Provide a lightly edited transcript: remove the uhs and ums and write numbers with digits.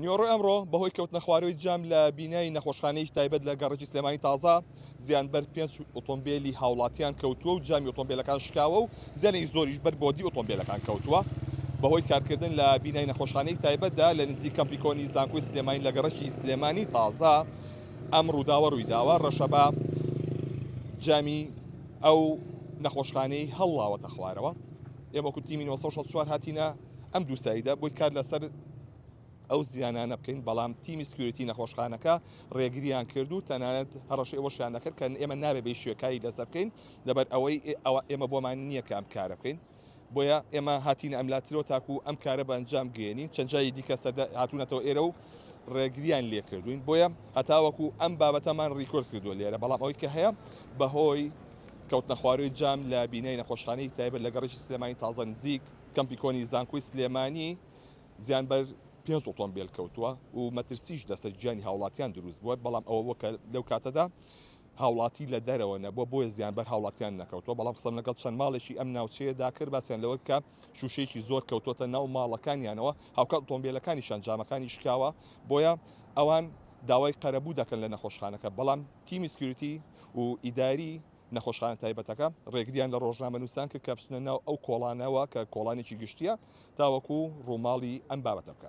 نیوەڕۆی ئەمڕۆ بەهۆی کەوتنەخوارەوەی جام لە بینای نەخۆشخانەیەکی تایبەت لە گەڕەکی سلێمانی تازە زیان بەر پێنج ئۆتۆمبێلی هاوڵاتیان کەوتووە و جامی ئۆتۆمبێلەکان شکاوە و زیانێکی زۆریش بەر بۆدی ئۆتۆمبێلەکان کەوتووە. بەهۆی کارکردن لە بینای نەخۆشخانەیەکی تایبەتدا لە نزیک کەمپی کۆنی زانکۆی سلێمانی لە گەڕەکی سلێمانی تازە ئەم ڕووداوە ڕوویداوە، ڕەشەبا جامی ئەو نەخۆشخانەی هەڵڵاوەتە خوارەوە. ئێمە وەکو تیمی 964 هاتینە ئەم دوو side ە بۆی کار لەسەر ئەو زیانانە بکەین، بەڵام تیمی security نەخۆشخانەکە ڕێگریان کرد و تەنانەت هەڕەشەی ئەوەشیان دەکرد کە ئێمە نابێ بێ شوێکاری لەسەر بکەین لەبەر ئەوەی ئەوە ئێمە بۆمان نییە کە ئەم کارە بکەین. بۆیە ئێمە هاتینە ئەملاترەوە تاکو ئەم کارە بە ئەنجام گەیەنین چەند جاری دیکە سەردە هاتوونەتەوە ئێرە و ڕێگریان لێکردوین بۆیە هەتاوەکو ئەم بابەتەمان record کردووە لێرە بەڵام ئەوەی کە هەیە بەهۆی کەوتنەخوارەوەی جام لە بینای نەخۆشخانەی تایبەت لە گەڕەکی سلێمانی تازە نزیک کەمپی کۆنی زانکۆی سلێمانی زیان بەر پێنج ئۆتۆمبێل کەوتووە و مەترسیش لەسەر گیانی هاوڵاتیان دروست بووە، بەڵام ئەوە بووە کە لەو کاتەدا هاوڵاتی لە دەرەوە نەبووە بۆیە زیان بەر هاوڵاتیان نەکەوتووە، بەڵام قسەم لەگەڵ چەند ماڵێکی ئەم ناوچەیەدا کرد باسیان لەوە کە شووشەیەکی زۆر کەوتووەتە ناو ماڵەکانیانەوە، هاوکات ئۆتۆمبێلەکانیشیان جامەکانی شکاوە، بۆیە ئەوان داوای قەرەبوو دەکەن لە نەخۆشخانەکە، بەڵام تیمی security و ئیداری نەخۆشخانە تایبەتەکە ڕێگریان لە ڕۆژنامەنووسان کرد کە بچنە ناو ئەو کۆڵانەوە کە کۆڵانێکی گشتییە تاوەکو ڕووماڵی ئەم بابەتە بکەن.